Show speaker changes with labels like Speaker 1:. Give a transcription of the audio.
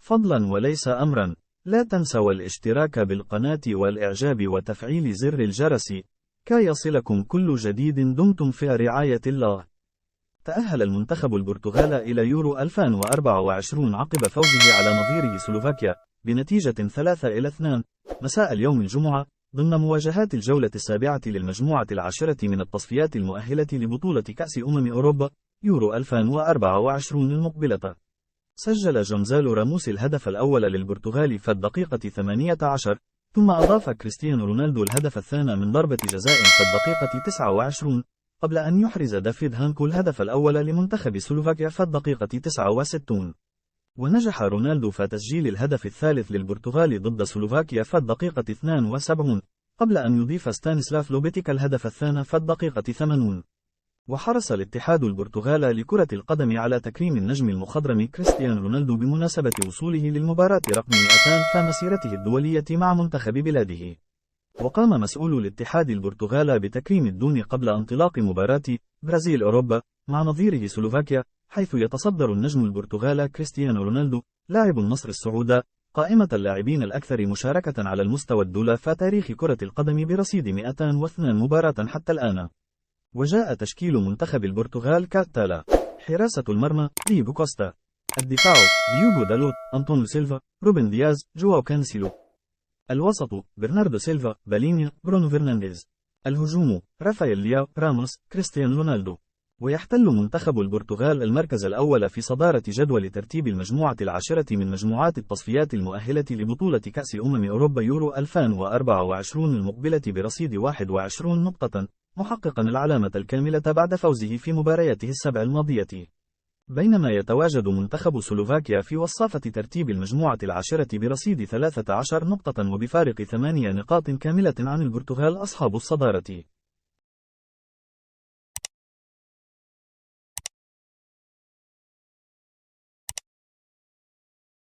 Speaker 1: فضلا وليس أمرا. لا تنسوا الاشتراك بالقناة والإعجاب وتفعيل زر الجرس كي يصلكم كل جديد. دمتم في رعاية الله. تأهل المنتخب البرتغال إلى يورو 2024 عقب فوزه على نظيره سلوفاكيا بنتيجة 3-2 مساء اليوم الجمعة ضمن مواجهات الجولة السابعة للمجموعة العاشرة من التصفيات المؤهلة لبطولة كأس أوروبا يورو 2024 المقبلة. سجل جونزالو راموس الهدف الأول للبرتغال في الدقيقة 18، ثم أضاف كريستيانو رونالدو الهدف الثاني من ضربة جزاء في الدقيقة 29، قبل أن يحرز دافيد هانكو الهدف الأول لمنتخب سلوفاكيا في الدقيقة 69. ونجح رونالدو في تسجيل الهدف الثالث للبرتغال ضد سلوفاكيا في الدقيقة 72، قبل أن يضيف ستانيسلاف لوبيتيكا الهدف الثاني في الدقيقة 80. وحرص الاتحاد البرتغال لكرة القدم على تكريم النجم المخضرم كريستيانو رونالدو بمناسبة وصوله للمباراة رقم 200 في مسيرته الدولية مع منتخب بلاده. وقام مسؤول الاتحاد البرتغال بتكريم الدون قبل انطلاق مباراة برازيل أوروبا مع نظيره سلوفاكيا، حيث يتصدر النجم البرتغال كريستيانو رونالدو لاعب النصر السعودي قائمة اللاعبين الأكثر مشاركة على المستوى الدولي في تاريخ كرة القدم برصيد 202 مباراة حتى الآن. وجاء تشكيل منتخب البرتغال كالتالي: حراسة المرمى دييغو كوستا، الدفاع ديوغو دالوت، أنطونيو سيلفا، روبن دياز، جواو كانسيلو. الوسط برناردو سيلفا، بالينيا، برونو فرنانديز. الهجوم رافائيل لياو، راموس، كريستيانو رونالدو. ويحتل منتخب البرتغال المركز الأول في صدارة جدول ترتيب المجموعة العاشرة من مجموعات التصفيات المؤهلة لبطولة كأس أوروبا يورو 2024 المقبلة برصيد 21 نقطة، محققا العلامة الكاملة بعد فوزه في مبارياته السبع الماضية. بينما يتواجد منتخب سلوفاكيا في وصافة ترتيب المجموعة العاشرة برصيد 13 نقطة وبفارق 8 نقاط كاملة عن البرتغال أصحاب الصدارة.